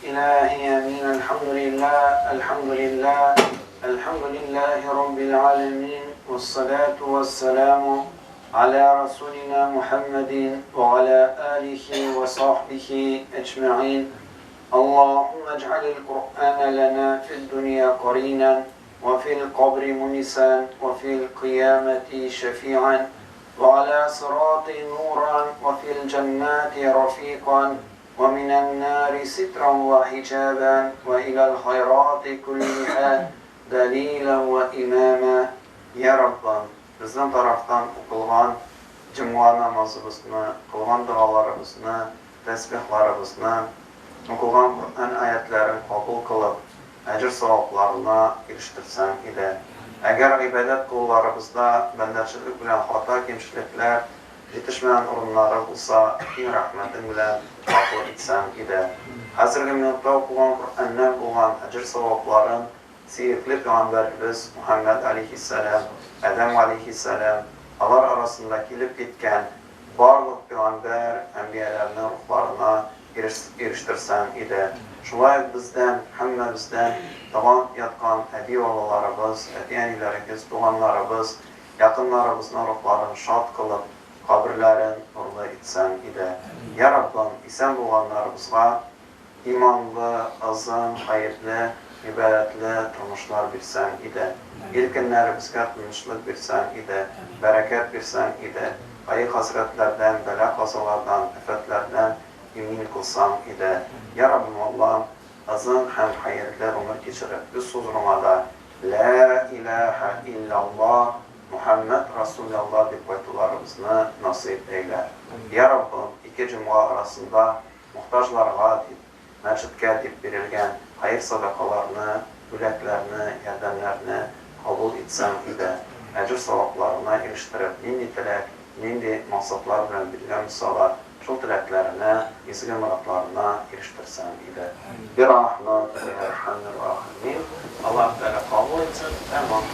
Илаһи амин. Әлхәмдүлилләһ, әлхәмдүлилләһ, әлхәмдүлилләһи раббил галәмин, вассалату вассаламу аля расулина Мухәммәдин ва аля алихи ва сахбихи әҗмәгыйн. Аллаһумма иҗгалил Куръана лана фид дөнья каринан, ва фил кабри мунисан, ва фил кыямәти шәфиан, ва аля сирати нуран, ва фил җәннати рафикан, ومن النار سترا وحجابا وإلى الخيرات كلها دليلا وإماما. Я Раббым, безнең тарафтан укылган җомга намазыбызны, кылган догаларыбызны, тәсбихларыбызны, укылган Коръән аятьләрен кабул кылып, әҗер-савапларына ирештерсәң иде. Әгәр гыйбадәт кылуларыбызда бәндәчелек белән хата-кимчелекләр, Җитешмәгән урыннары булса, киң рәхмәтең белән гафу итсәң иде. Хәзерге минутта укылган Коръәннән булган әҗер-савапларын сөекле пәйгамбәребез Мөхәммәд алейһиссәлам, Адәм алейһиссәлам, алар арасында килеп киткән барлык пәйгамбәр, әнбияләрнең рухларына ирештерсәң иде. Шулай ук бездән, һәммәбездән табан яткан әби-бабаларыбыз, әти-әниләрегез, туганнарыбыз, Якыннарыбызның рухларын шат кылып, каберләрен нурлы итсәң иде. Я Раббым, исән булганнарыбызга иманлы, озын, хәерле, гыйбадәтле тормышлар бирсәң иде. Ил-көннәребезгә тынычлык бирсәң иде, бәрәкәт бирсәң иде. Кайгы-хәсрәтләрдән, бәла-казалардан, афәтләрдән имин кылсаң иде. Я Раббым Аллам, озын һәм хәерле гомер кичереп, үз хозурыңа да Лә иләһә илляллаһ, Мөхәммәд Расүләллаһ дип кайтуларыбызны насыйп әйлә. Йа Раббым, ике җомга арасында мохтаҗларга дип, мәчеткә дип бирелгән хәер-садакаларны, бүләкләрне, ярдәмнәрне кабул итсәң иде. Әҗер-савапларына ирештереп, нинди теләк, нинди максатлар белән биргән булсалар, Шул теләкләренә, изге морадларына ирештерсәң иде. Бирахмәтика йә әрхәмер рахимин. Аллаһ Тәгалә кабул итсен. Тәмам.